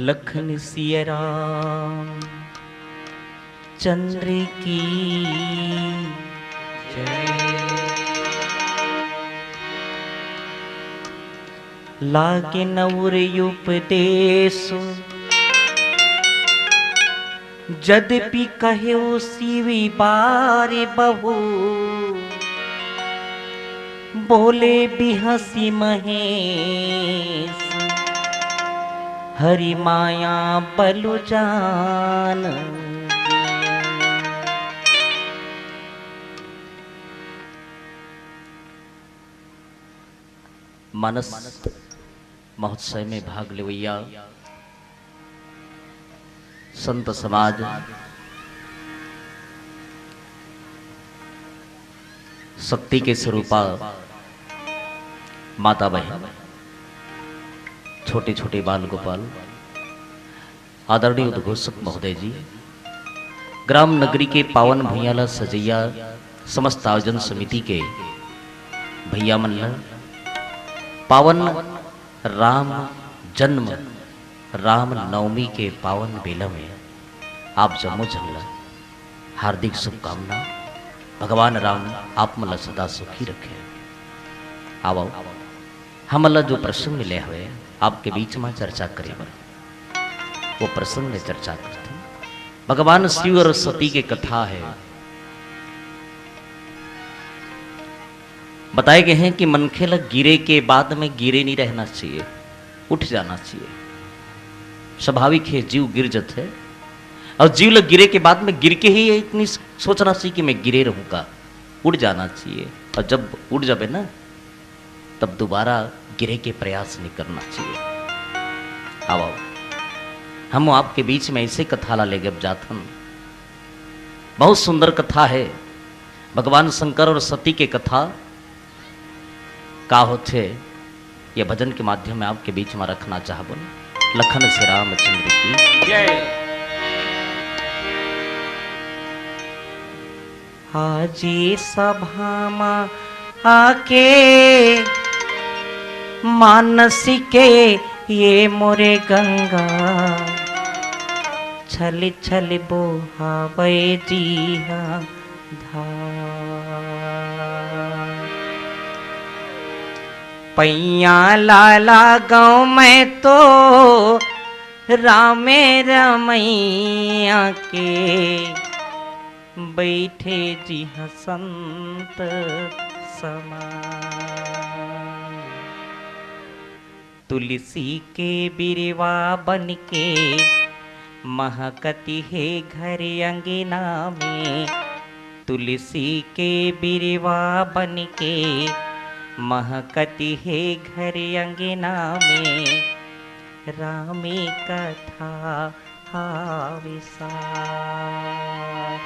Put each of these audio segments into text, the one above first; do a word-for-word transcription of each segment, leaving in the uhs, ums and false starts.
लखन सिया राम चंद्र की जय। लागे नउर उपदेश जद्यपि कहेउ शिव बार बहु, बोले बिहसी महेश, हरि माया बलु जान। मानस महोत्सव में भाग लेवइया संत समाज, शक्ति के स्वरूपा माता बहन, छोटे छोटे बाल गोपाल, आदरणीय उद्घोषक महोदय जी, ग्राम नगरी के पावन भुइयां ला सजइया समस्त आयोजन समिति के भैया मन ला, पावन राम जन्म, राम नवमी के पावन बेला में आप जम्मो झन ला हार्दिक शुभकामना। भगवान राम आप मन ला सदा सुखी रखे। आवव, हमन ला जो प्रसंग मिले हवे, आपके बीच में चर्चा करे बर, वो प्रसंग में चर्चा करते हैं। भगवान शिव और सती के कथा है। बताए गए हैं कि मनखे ला गिरे के बाद में गिरे नहीं रहना चाहिए, उठ जाना चाहिए। स्वाभाविक है, जीव गिर जाते है, और जीव ला गिरे के बाद में गिर के ही इतनी सोचना चाहिए कि मैं गिरे रहूंगा, उठ जाना चाहिए। और जब उठ जाबे ना, तब दोबारा गिरे के प्रयास नहीं करना चाहिए। आवव, हम आपके बीच में ऐसे कथा ला लेके अब जात हन। बहुत सुंदर कथा है, भगवान शंकर और सती के कथा। का होथे, ये भजन के माध्यम में आपके बीच में रखना चाहबो। लखन से रामचंद्र की जय। आजी सभा मा आके मानसिके ये मोरे गंगा, छल छल बोहावे जी हा धार। पैया लाला गाँव में तो रामे रमैया के बैठे जिहाँ संत समान। तुलसी के बिरवा बन के महकती हे घर अंगना में। तुलसी के बिरवा बन के महकती हे घर अंगना में। रामी कथा हावे सार।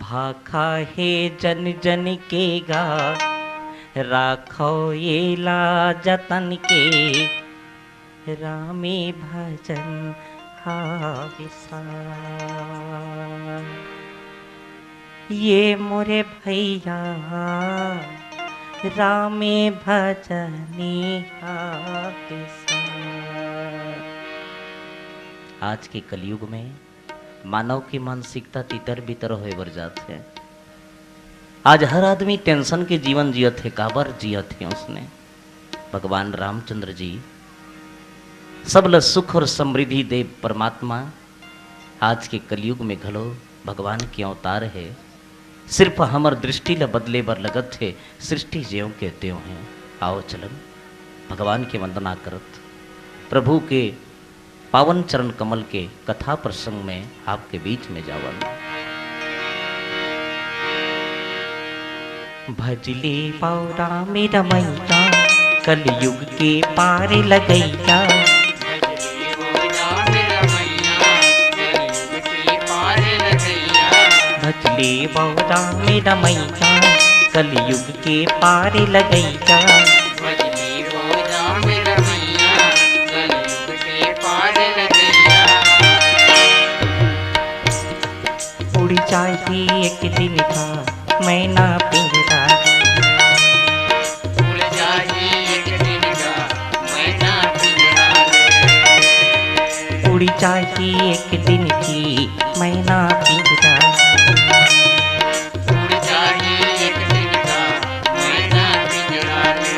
भाखा हे जन जन के गा, राखो एला जतन के। रामे भजन हावे सार। ये मोरे भैया, रामे भजनी हावे सार। आज के कलयुग में मानव की मानसिकता तितर बितर होए बर जात हे। आज हर आदमी tension के जीवन जियत हे। काबर जियत हे उसने? भगवान रामचंद्र जी सब ल सुख और समृद्धि दे परमात्मा। आज के कलयुग में घलो भगवान के अवतार हे। सिर्फ हमर दृष्टि ल बदले बर लगत हे, सृष्टि ज्यों के त्यों हे। आओ चलन भगवान के वंदना करत, प्रभु के पावन चरण कमल के कथा प्रसंग में आपके बीच में जावन। भजले पाव राम रमैया, कलयुग के पार लगैया। भजले पाव राम रमैया, कलयुग के पार लगैया। भजले वो राम रमैया, कलयुग के पार लगैया। उड़ जाही एक दिन का मैना पिंजरा। उड़ जाही एक दिन का मैना ताकि एक दिन की मैना पिंजरा। उड़ जाही एक दिन का मैना पिंजरा ले।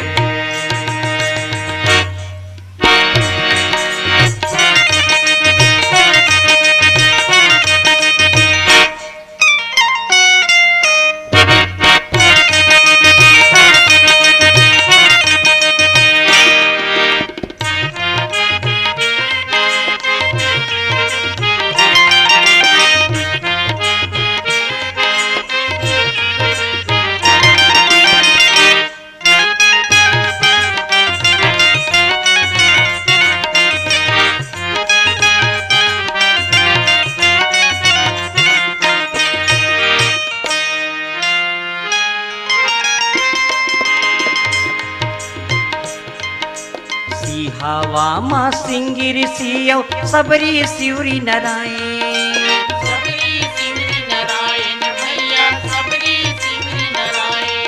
सिहावा मा सिंगिर सियौ सबरी सिउरी नराए। सबरी सिउरी नराए न भैया, सबरी सिउरी नराए।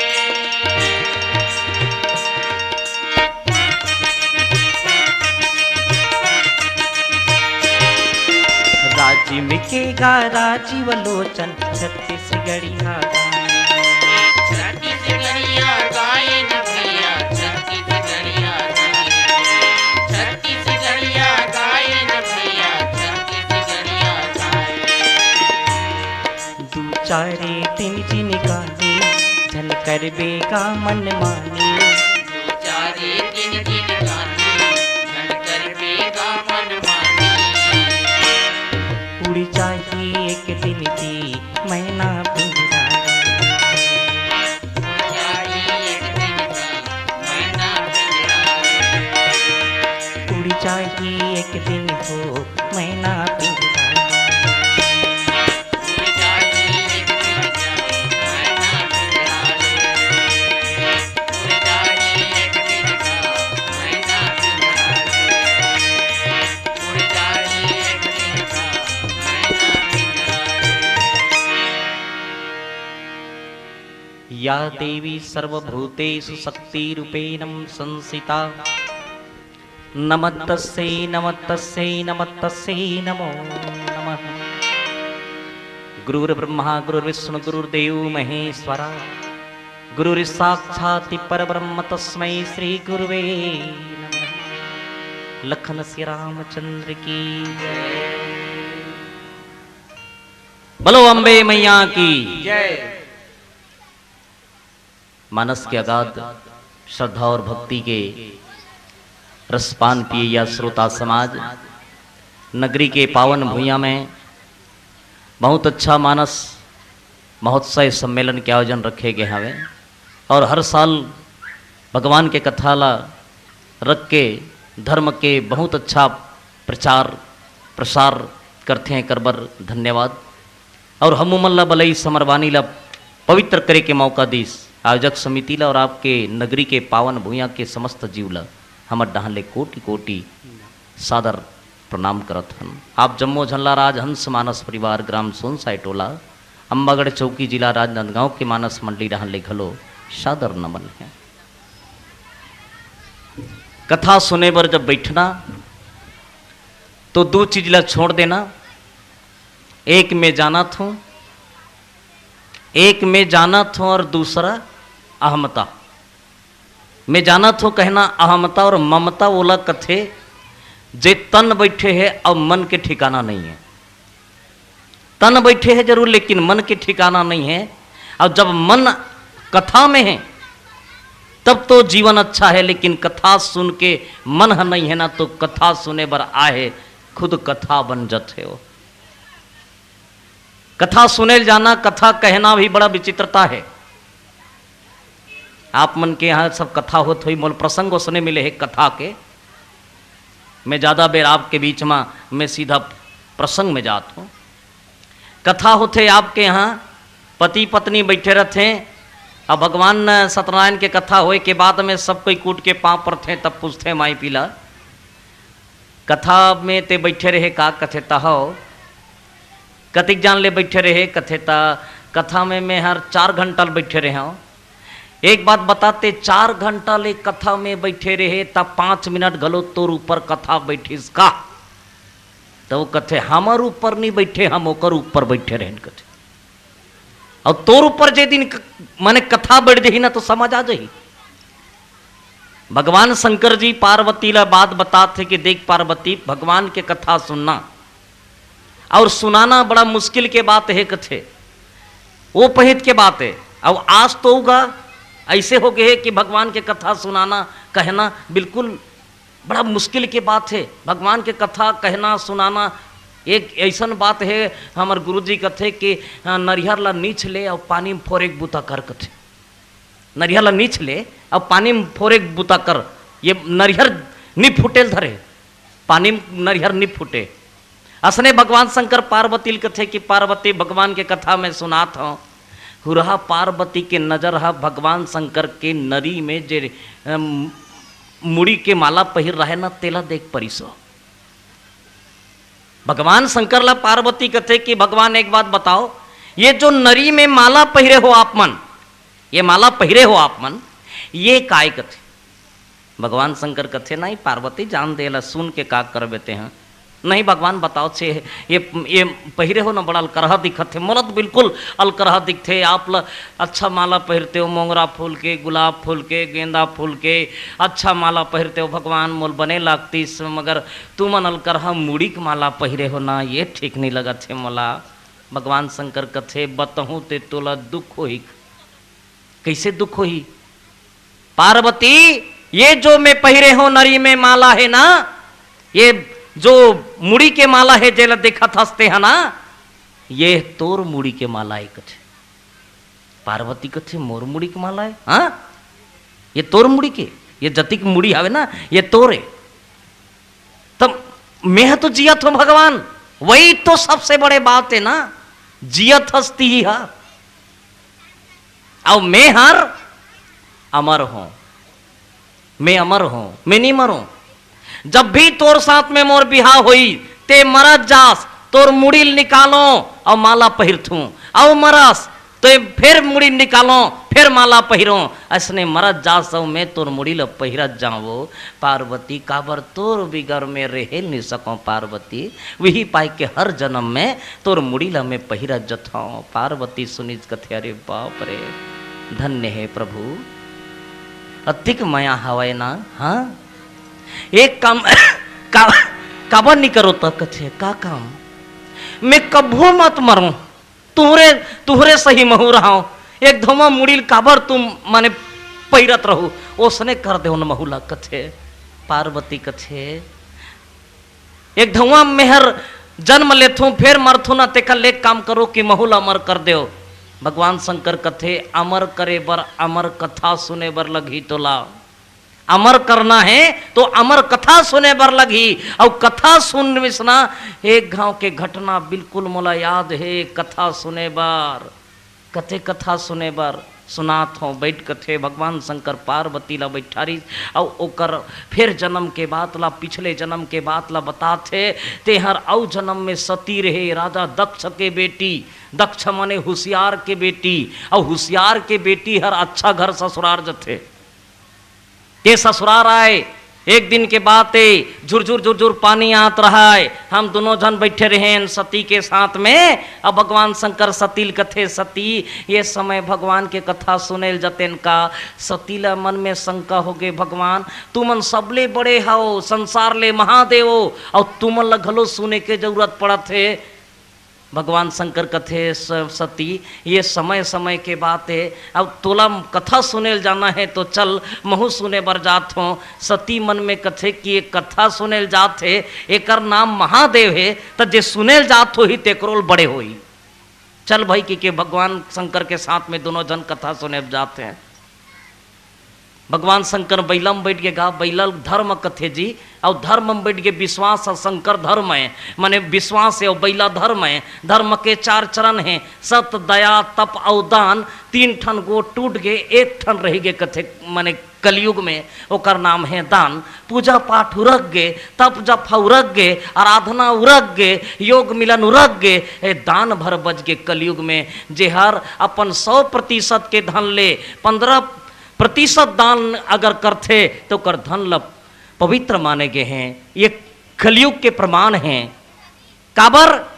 राजिम के गा राजीव लोचन छत्तीसगढ़िया गाए। छत्तीसगढ़िया गाए न भैया, छत्तीसगढ़िया गाए। छत्तीसगढ़िया गाए न भैया, छत्तीसगढ़िया गाए। दू चारे दिन जिन गाने, झन करबे गा मन माने। दू चारे दिन जिन गाने, झन करबे गा मन माने। उड़ जाही एक दिन की मैना पिंजरा। उड़ जाही एक दिन की मैना पिंजरा। उड़ जाही एक दिन हो मैना पिंजरा। या देवी सर्वभूतेषु शक्तिरूपेण संस्थिता। नमस्तस्यै नमस्तस्यै नमस्तस्यै नमो नमः। गुरुर्ब्रह्मा गुरुर्विष्णु गुरुर्देव महेश्वरा। गुरुर्साक्षात् परब्रह्म तस्मै श्री गुरुवे नमः। लखन श्री रामचंद्र की जय। बोलो अम्बे मैया की जय। मानस के अगाध श्रद्धा और भक्ति के रसपान पिए या श्रोता समाज, नगरी के पावन भुइयां में बहुत अच्छा मानस महोत्सव सम्मेलन के आयोजन रखे गए हवे और हर साल भगवान के कथा ला रख के धर्म के बहुत अच्छा प्रचार प्रसार करथे, एकर बर धन्यवाद। और हमू मन ला बलई समरवानी ला पवित्र करे के मौका दीस आयोजक समिति ला और आपके नगरी के पावन भुइयां के समस्त जीव ला हमर डहान ले कोटि कोटि सादर प्रणाम करत हन। आप जम्मो झन ला राजहंस मानस परिवार ग्राम सोनसाय टोला अम्बागढ़ चौकी जिला राजनांदगांव के मानस मंडली डहान ले घलो सादर नमन है। कथा सुने बर जब बैठना तो दो चीज ला छोड़ देना, एक मैं जानत हूं, एक मैं जानत हूं और दूसरा अहमता। मैं जानत हूं कहना अहमता और ममता ओला कथे जे तन बैठे है और मन के ठिकाना नहीं है। तन बैठे है जरूर लेकिन मन के ठिकाना नहीं है। और जब मन कथा में है तब तो जीवन अच्छा है, लेकिन कथा सुन के मन ह नहीं है ना तो कथा सुने बर आए है, खुद कथा बन जथे हो। कथा सुने जाना, कथा कहना भी बड़ा विचित्रता है। आप मन के यहां सब कथा होत होई, मोल प्रसंग उसने मिले है कथा के। मैं ज्यादा बेर आपके बीच में मैं सीधा प्रसंग में जात हूं। कथा होथे आपके यहां, पति पत्नी बैठे रहथे, अब भगवान सत्यनारायण के कथा होए के बाद में सब कोई कूट के पांव परथे, तब पूछथे माई पीला, कथा में ते बैठे रहे का? कथे त हव। कतिक जान ले बैठे रहे? कथे त कथा में मैं हर चार घंटा ले बैठे रहे हूं। एक बात बताते, चार घंटा ले कथा में बैठे रहे त पांच मिनट घलो तोर ऊपर कथा बैठिस का? तो वो कथे, "हमर ऊपर नहीं बैठे, हम ओकर ऊपर बैठे रहेन," कथे। और तोर ऊपर जे दिन क-, माने कथा बढ़ जाही ना, तो समझ आ जाही। भगवान शंकर जी पार्वती ला बात बतात हे कि देख पार्वती, भगवान के कथा सुनना और सुनाना बड़ा मुश्किल के बात हे कथे, वो पहित के बात हे। अब आज तो होगा ऐसे हो गए हे कि भगवान के कथा सुनाना, कहना बिल्कुल बड़ा मुश्किल के बात हे। भगवान के कथा कहना सुनाना एक ऐसन बात हे। हमर गुरुजी कथे कि, अ, नरिहर ला नीच ले और पानी में फोरे के बूता कर कथे। नरिहर ला नीच ले, अब पानी में फोरे के बूता कर। ये नरिहर नी फूटेल धरे, पानी में नरिहर नी फूटे। असने भगवान शंकर पार्वती ल कथे कि पार्वती, भगवान के कथा में सुनात हूँ, हुरहा पार्वती के नजर हा भगवान शंकर के नरी में जे, अम, मुड़ी के माला पहिर रहे ना, तेला देख परिसो। भगवान शंकर ला पार्वती कथे कि भगवान, एक बात बताओ, ये जो नरी में माला पहिरे हो आप मन, ये माला पहिरे हो आप मन, ये काय कथे? भगवान शंकर कथे, "नहीं पार्वती, जान दे ला, सुन के का करबे तेहा।" "नहीं भगवान, बताओ छे, ये, ये पहिरे हो ना, बड़ा अलकरहा दिखत हे।" "मोला तो बिल्कुल अलकरहा दिखथे, आप ला अच्छा माला पहिरते हो, मोंगरा फूल के, गुलाब फूल के, गेंदा फूल के, अच्छा माला पहिरते हो भगवान, मोल बने लागतीस, मगर तुमन अलकरहा मुड़ी के माला पहिरे हो ना, ये ठीक नहीं लगत हे मोला।" भगवान शंकर कथे, "बतहूँ ते तोला दुख होही।" "कैसे दुख होही?" "पार्वती, ये जो मैं पहिरे हो नरी में माला हे ना, ये जो मुड़ी के माला हे, जेला देखत हस तेहा ना, ये तोर मुड़ी के माला हे," कथे। पार्वती कथे, "मोर मुड़ी के माला हे? हाँ, ये तोर मुड़ी के, ये जतिक मुड़ी हवे ना, ये तोर हे।" तब मैं तो जियत हूँ भगवान, वही तो सबसे बड़े बात हे ना, जियत हस तिही हा। अउ मैं हर अमर हूँ, मैं अमर हूँ, मैं नहीं मरूँ। जब भी तोर साथ में मोर बिहाव होई, ते मरत जास, तोर मुड़ी ल निकालों अउ माला पहिरथूं, अउ मरस, ते फेर मुड़ी निकालों, फेर माला पहिरों, अइसने मरत जास अउ मैं तोर मुड़ी ल पहिरत जावों। पार्वती, काबर तोर बिगर में रेहे नहीं सकों पार्वती, वही पाय के हर जन्म में तोर मुड़ी ल मैं पहिरत जथों। पार्वती सुनिस कथे, "अरे बाप रे, धन्य हे प्रभु, अतिक मया हवय ना।" हाँ, एक काम का, काबर नहीं करो त? कथे, "का काम?" "मैं कभू मत मरूं, तुहरे, तुहरे सही महू रहूं, एक धौवा मुड़ी ल काबर तुम माने पहिरत रहू, ओसने कर देव न महू ला," कथे। पार्वती कथे, "एक धौवा मेहर जन्म लेथूं, फेर मरथूं ना, तेकर ले काम करो कि महू ला अमर कर देव।" भगवान शंकर कथे, "अमर करे बर अमर कथा सुने बर लगही तोला। अमर करना हे तो अमर कथा सुने बर लगही।" अउ कथा सुनविस ना, एक घांव के घटना बिल्कुल मोला याद हे कथा सुने बर। कथे कथा सुने बर सुनात हों, बइठ कथे। भगवान शंकर पार्वती ला बइठारिस अउ ओकर फेर जन्म के बात ला, पिछले जन्म के बात ला बतात हे। तेहर अउ जन्म में सती रहे, राजा दक्ष के बेटी, दक्ष माने हुसियार के बेटी, अउ हुसियार के बेटी हर अच्छा घर ससुरार जथे। ते ससुरार आय, एक दिन के बात ए, झुरझुर झुरझुर पानी आत रहय, हम दुनों झन बइठे रहेन सती के साथ में। अब भगवान शंकर सती ल कथे, "सती, ये समय भगवान के कथा सुने ल जतेन का?" सती ल मन में शंका होगे, "भगवान, तुमन सबले बड़े हव, संसार ले महादेव हो, अउ तुमन ल घलो सुने के जरूरत पड़त हे?" भगवान शंकर कथे, "स-, सती, ये समय समय के बात हे, अब तोला कथा सुने ल जाना हे तो चल, महू सुने बर जात हों।" सती मन में कथे कि ये कथा सुने ल जात हे, एकर नाम महादेव हे, त जे सुने ल जात होही तेकरो ल बड़े होही। चल भाई, कि के भगवान शंकर के साथ में दुनों झन कथा सुने बर जात हे। भगवान शंकर बइला म बइठ के गा, बइला ल धर्म कथे जी, अउ धर्म म बइठ के विश्वास ह शंकर धर्म हे, माने विश्वास हे, अउ बइला धर्म हे। धर्म के चार चरण हे, सत, दया, तप अउ दान। तीन ठन गोठ टूट गे, एक ठन रहि गे कथे, माने कलयुग में, ओकर नाम हे दान। पूजा पाठ उरक गे, तप जप ह उरक गे, आराधना उरक गे, योग मिलन उरक गे, ए दान भर बच गे कलयुग में। जेहर अपन सौ प्रतिशत के धन ले पंद्रह प्रतिशत दान अगर करथे, तो ओकर धन ल पवित्र माने गे हे। ये कलयुग के प्रमाण हे। काबर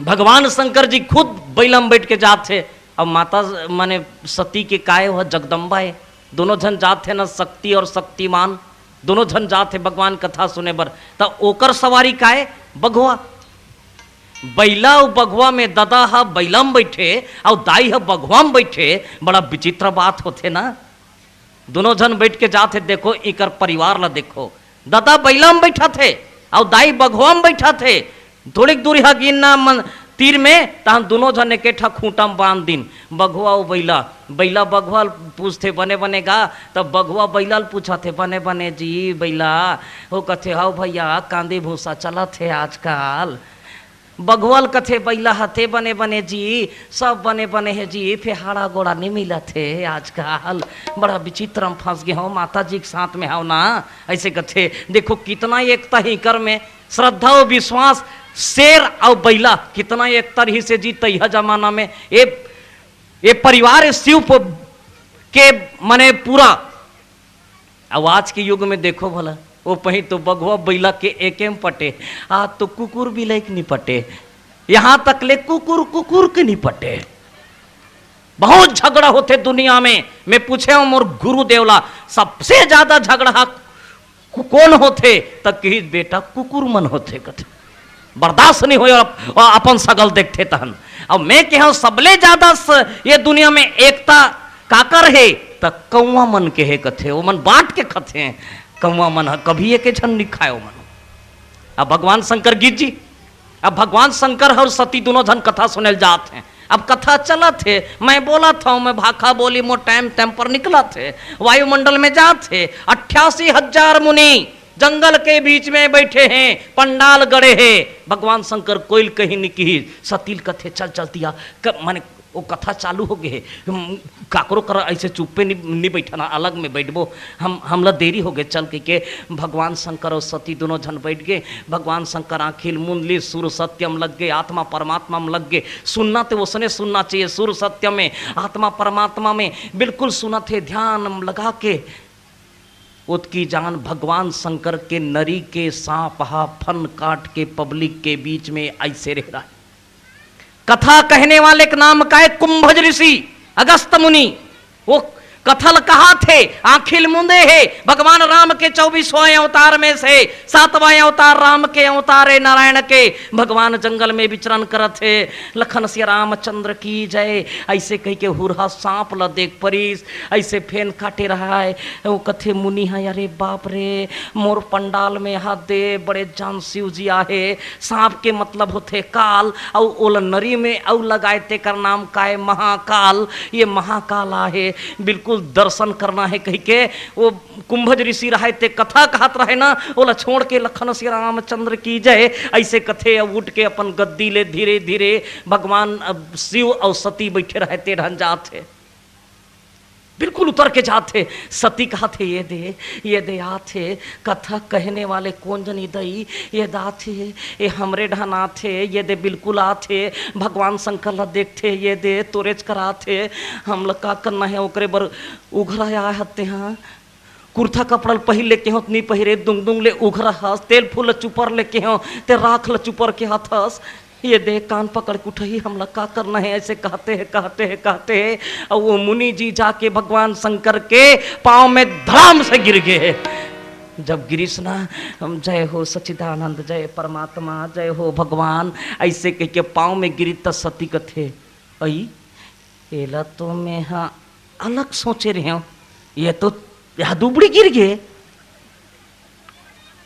भगवान शंकर जी खुद बइला म बइठ के जात हे। अब माता माने सती के काय, वो जगदम्बा हे, दोनों झन जात हे ना, शक्ति और शक्तिमान दोनों झन जात हे भगवान कथा सुने बर। त ओकर सवारी काय? बघवा। बइला अउ बघवा में ददा ह बइला म बइठे अउ दाई ह बघवा म बइठे, बड़ा विचित्र बात होथे ना। दोनों झन बइठ के जात हे, देखो इकर परिवार ला देखो, ददा बइला म बइठत हे अउ दाई बघवा म बइठत हे। थोड़िक दूरिहा गिन ना मन तीर में, तहन दोनों झन एके ठा खूंटा म बांध दिन, बघवा अउ बइला। बइला बघवा ल पूछथे, "बने बने गा?" तब बघवा बइला ल पूछत हे, "बने बने जी बइला?" वो कथे, "हव भइया, कांदी भूसा चलत हे आजकल।" बघवा ल कथे बइला ह, "ते बने बने जी?" "सब बने बने हे जी, फेर हाड़ा गोड़ा नइ मिलत हे आजकल, बड़ा विचित्र म फंस गे हव, माता जी के साथ में हव ना।" अइसे कथे। देखो कितना एकता हे इकर में, श्रद्धा अउ विश्वास, शेर अउ बइला, कितना एकता रहिस हे जी तइहा जमाना में। ए, ए परिवार शिव प-, के मने पूरा। अब आज के युग में देखो भला, वो पही तो बघवा बइला के एके म पटे, आज तो कुकुर बिलई के नइ पटे, यहाँ तक ले कुकुर कुकुर के नइ पटे। बहुत झगड़ा होथे दुनिया में। मैं पूछे हूँ मोर गुरुदेव ला, सबसे ज्यादा झगड़ा को-, कोन होथे? त कहिस, "बेटा, कुकुर मन होथे," कथे। बर्दाश्त नइ होय, अप-, अपन सगा ल देखथे तहन। अब मैं कहे हूँ, सबले ज्यादा स-, ये दुनिया में एकता काकर हे? त कौवा मन के हे, कथे। वो मन बांट के खाथे। कौवा मन ह कभी एके झन नइ खाय, वो मन। अब भगवान शंकर गिर जी, अब भगवान शंकर अउ सती दोनों झन कथा सुने ल जात हे। अब कथा चलत हे, मैं बोलत हूँ, मैं भाखा बोली, मोर टाइम टाइम पर निकलत हे, वायुमंडल में जात हे। अट्ठासी हजार मुनि जंगल के बीच में बइठे हे, पंडाल गड़े हे। भगवान शंकर कोई ल कहीं नइ किहिस, सती ल कथे, "चल, चल तिया, क-, माने वो कथा चालू हो गे हे, हम काकरो करा अइसे चुप्पे नइ, नइ बइठना, अलग में बइठबो, हम, हमला देरी हो गे, चल," कहिके भगवान शंकर अउ सती दोनों झन बइठ गे। भगवान शंकर आँखी ल मूंद लिस, सुर सत्य म लग गे, आत्मा परमात्मा म लग गे। सुनना ते ओसने सुनना चाहिए, सुर सत्य में, आत्मा परमात्मा में बिल्कुल सुनत हे, ध्यान म लगा के। ओतकी जान भगवान शंकर के नरी के सांप हा फन काट के पब्लिक के बीच में अइसे रह रहा है। कथा कहने वाले के नाम का है कुंभज ऋषि, अगस्त मुनि। वो कथा ल कहाथे, आँखी ल मूंदे हे। भगवान राम के चौबीसवां अवतार में से सातवां अवतार राम के अवतार हे, नारायण के। भगवान जंगल में विचरण करत हे। लखन सिया रामचंद्र की जय, अइसे कहिके हुरहा सांप ल देख परिस, अइसे फेन काटे रहा है। वो कथे मुनि ह, "अरे बाप रे, मोर पंडाल में हाथ दे, बड़े जान शिव जी आहे।" सांप के मतलब होथे काल, अउ ओला नरी में अउ लगाए, तेकर नाम काय महाकाल। ये महाकाल आहे, बिल्कुल दर्शन करना हे कहिके वो कुंभज ऋषि रहे ते कथा कहत रहे ना, ओला छोड़ के लखन सिया रामचंद्र की जय अइसे कथे, अउ उठ के अपन गद्दी ले धीरे धीरे भगवान, अ, शिव अउ सती बइठे रहे ते डहन जात हे। बिल्कुल उतर के जात हे। सती कहत हे, "ये दे, ये दे आत हे, कथा कहने वाले कोन जनी दई, ये दात हे, ये हमरे डहन आत हे, ये दे बिल्कुल आत हे, भगवान शंकर ला देखथे, ये दे तोरेच करात हे, हमला का करना हे ओकरे बर उघरा आय हते हाँ।" कुर्ता कपड़ा ल पहिर लेके हो, त नी पहिरे, दुंग दुंग ले उघरा हस, तेल फूल ल चुपर लेके हो, ते राख ल चुपर के हाथस। ये दे कान पकड़ के उठही, हमला का करना हे, अइसे कहते हे, कहते हे, कहते हे। अउ वो मुनि जी जाके भगवान शंकर के पाँव में धड़ाम से गिर गे। जब गिरिस ना, हम, "जय हो सच्चिदानंद, जय परमात्मा, जय हो भगवान," अइसे कहिके पाँव में गिरिस त सती कथे, "अई, एला तो मेंहा अलग सोचे रहेंव, ये तो, ये दुबड़ी गिर गे।"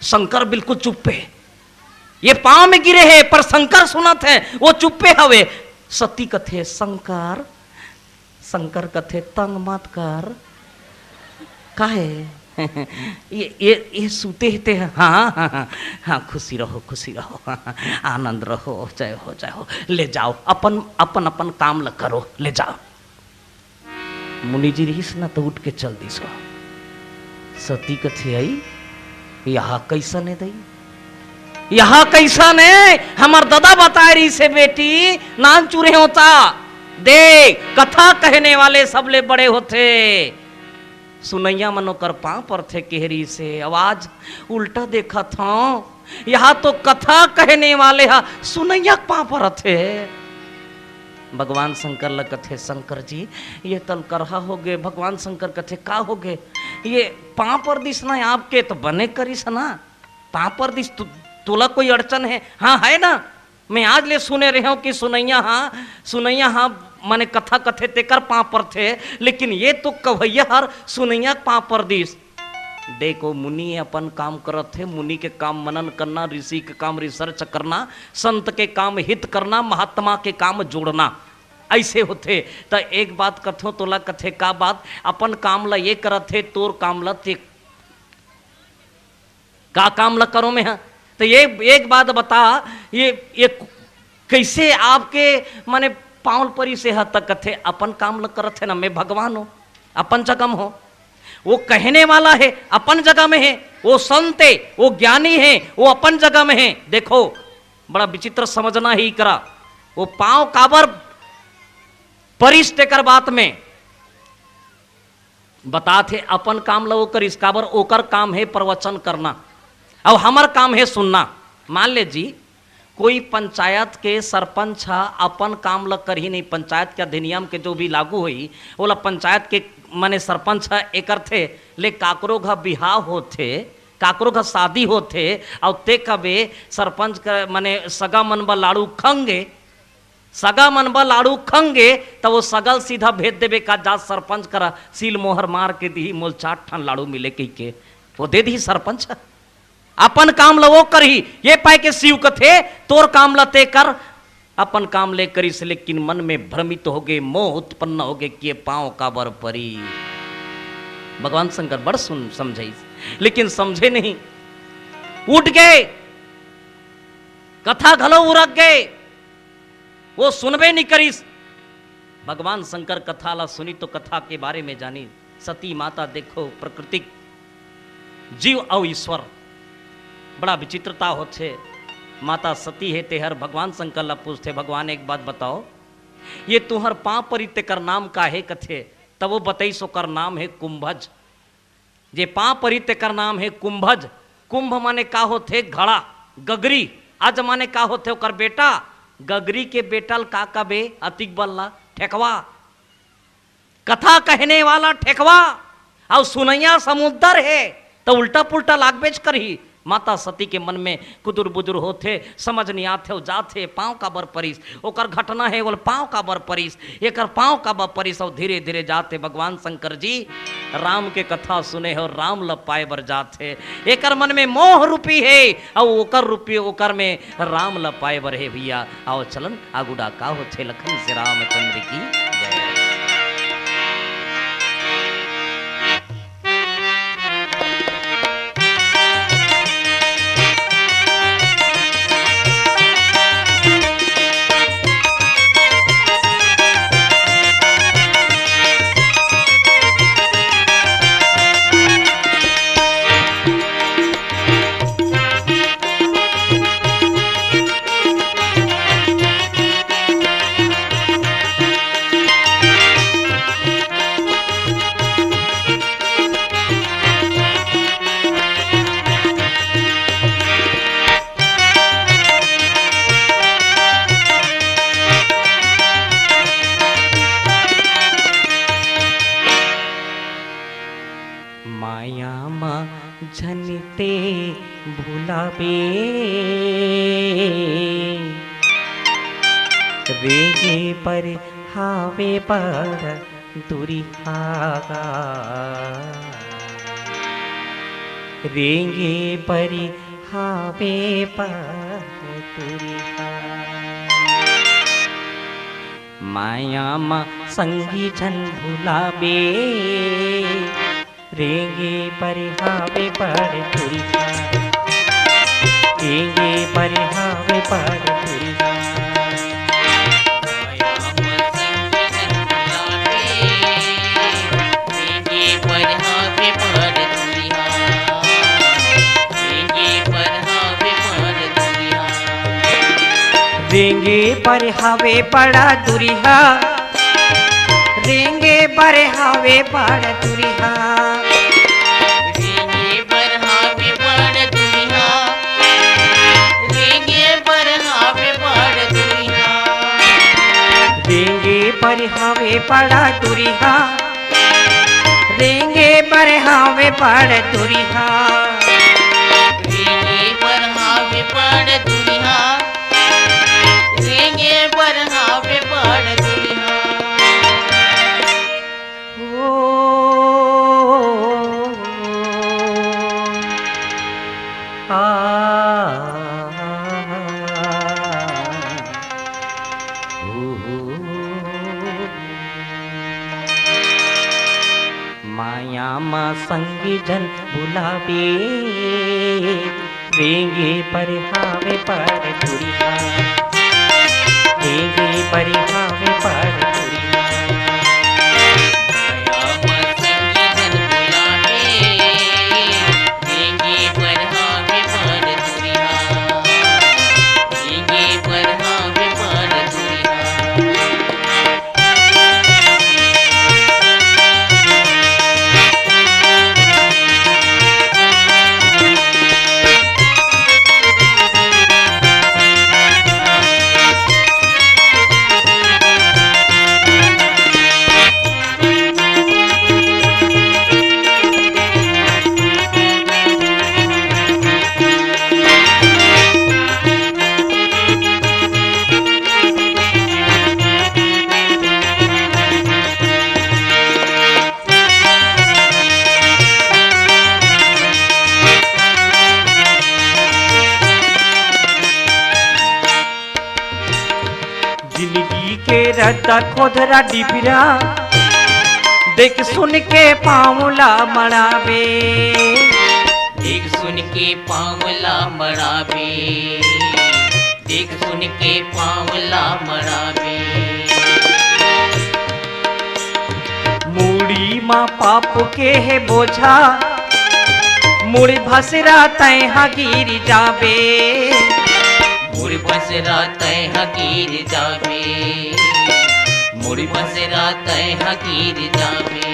शंकर बिल्कुल चुप्पे। ये पाँव में गिरे हे, पर शंकर सुनत हे, वो चुप्पे हवे। सती कथे, "शंकर, शंकर कथे, तंग मत कर।" "काहे?" "ये, ये, ये सूते हे ते।" "हाँ, हाँ, हाँ, हाँ, खुशी रहो, खुशी रहो, आनंद रहो, जय हो, जय हो। ले जाओ, अपन, अपन, अपन काम ल करो, ले जाओ।" मुनि जी रहिस ना, त उठ के चल दिस। सती कथे, "अई, यहाँ कइसन हे दई? यहाँ कइसन हे? हमर ददा बताए रहिस हे बेटी, नान चुरे होता। दे, कथा कहने वाले सबले बड़े होथे।" सुनइया मन ओकर पाँव परथे, कहे रहिस हे, "अउ आज उल्टा देखत हंव, यहाँ तो कथा कहने वाले हा सुनइया के पाँव परत हे। भगवान शंकर ल कथे, "शंकर जी, ये तलकरहा हो गे।" भगवान शंकर कथे, "का हो गे?" "ये पाँव पर दिस ना, आपके तो बने करिस ना, पाँव पर दिस, तोला कोई अड़चन हे?" "हाँ, है ना।" मैं आज ले सुने रहे हूँ कि सुनइया हा, सुनइया हा, माने कथा कथे तेकर पाँव परथे, लेकिन ये तो कवैया हर सुनइया के पाँव पर दिस। देखो, मुनि अपन काम करत हे, मुनि के काम मनन करना, ऋषि के काम research करना, संत के काम हित करना, महात्मा के काम जोड़ना, ऐसे होथे। त एक बात कथो तोला, कथे का बात, अपन काम ला ये करत हे, तोर काम ला ते का काम ल करो में ह? तो ये एक बात बता, ये ये कैसे आपके माने पाँव ल परिस हे? त कथे अपन काम ल करत हे ना, मैं भगवान हो, अपन जगह में हो। वो कहने वाला है, अपन जगह में है। वो संत है, वो ज्ञानी है, वो अपन जगह में है। देखो, बड़ा विचित्र समझना ही करा। वो पाँव काबर परिस तेकर बात में बतात हे, अपन काम ल वो करिस, काबर ओकर काम हे प्रवचन करना, अउ हमर काम हे सुनना। मान ले जी, कोई पंचायत के सरपंच ह अपन काम ल करही नहीं, पंचायत के अधिनियम के जो भी लागू होही, ओला पंचायत के माने सरपंच ह ए करथे, ले काकरो घर बिहाव होथे, काकरो घर शादी होथे, अउ ते कबे सरपंच के माने सगा मन बर लाड़ू खंगे, सगा मन बर लाड़ू खंगे, त वो सगा ल सीधा भेज देबे का, जा सरपंच करा सील मोहर मार के दिही, मोल चार ठन लाड़ू मिले कहिके, वो दे दिही सरपंच। अपन काम ल वो करही, ये पाए के शिव कथे, तोर काम ल ते कर, अपन काम ले करिस, लेकिन मन में भ्रमित होगे, मोह उत्पन्न होगे कि ये पाँव काबर परी। भगवान शंकर बड़ सुन समझाइस, लेकिन समझे नहीं, उठ गए, कथा घलो उरक गए। वो सुनबे नहीं करिस। भगवान शंकर कथा ला सुनी तो कथा के बारे में जानी। सती माता देखो, प्राकृतिक जीव अउ ईश्वर बड़ा विचित्रता होथे। माता सती हे, तेहर भगवान शंकर ला पूछथे, "भगवान, एक बात बताओ, ये तुहर पाँव परी तेकर नाम का हे?" कथे, तब वो बतईस, ओकर नाम हे कुंभज। जे पाँव परी तेकर नाम हे कुंभज। कुंभ माने का होथे? घड़ा, गगरी। अज माने का होथे? ओकर बेटा। गगरी के बेटा ल का कबे? अतिक बल ला ठेकवा। कथा कहने वाला ठेकवा, अउ सुनइया समुद्र हे, त उल्टा पुल्टा लागबेच करही। माता सती के मन में कुदुर बुदुर होथे, समझ नहीं आथे, अउ जाथे, पाँव काबर परिस, ओकर घटना हे, ओल पाँव काबर परिस, एकर पाँव काबर परिस, अउ धीरे धीरे जाथे। भगवान शंकर जी राम के कथा सुने हे, राम ल पाए बर जाथे। एकर मन में मोह रूपी हे, अउ ओकर रूपी, ओकर में राम ल पाए बर हे भैया। आओ चलन आगू डा का होथे लखन से रामचंद्र की जय। माया मा झन ते भुलाबे, रेंगे पर हावे बड़ दुरिहा। रेंगे पर हावे बड़ दुरिहा। माया मा संगी झन भुलाबे, रेंगे पर हावे बड़ दुरिहा। रेंगे पर हावे बड़ दुरिहा। रेंगे पर हावे बड़ा दुरिहा, रेंगे बर हावे बड़ दुरिहा। रेंगे बर हावे बड़ दुरिहा, हावे बड़ दुरिहा, रेंगे बर हावे बड़ दुरिहा। रेंगे बर हावे बड़ दुरिहा, रेंगे बर हावे बड़ दुरिहा। ओ, आ, ओ, माया मा संगी झन भुलाबे, रेंगे बर हावे बड़ दुरिहा, रेंगे बर हावे बड़ दुरिहा। माया मा संगी झन भुलाबे, रेंगे बर हावे बड़ दुरिहा, रेंगे बर हावे बड़ दुरिहा। जिंदगी के रद्दा खोदरा डिबरा, देख सुन के पाँव ला मड़ाबे। देख सुन के पाँव ला मड़ाबे, देख सुन के पाँव ला मड़ाबे। मुड़ी मा पाप के हे बोझा, मुड़ भसरा तैं हा गिर जाबे। मुड़ भसरा तैं हा गिर जाबे, मुड़ भसरा तैं हा गिर जाबे।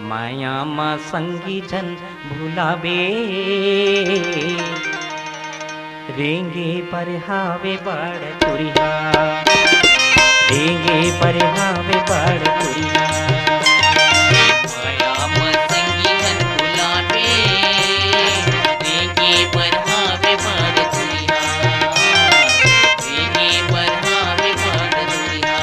माया मा संगी झन भुलाबे, रेंगे बर हावे बड़ दुरिहा, रेंगे बर हावे बड़ दुरिहा। माया मा संगी झन भुलाबे, रेंगे बर हावे बड़ दुरिहा, रेंगे बर हावे बड़ दुरिहा।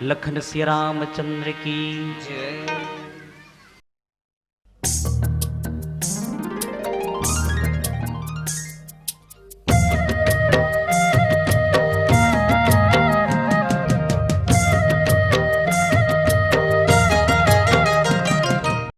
लखन सिया रामचंद्र की जय।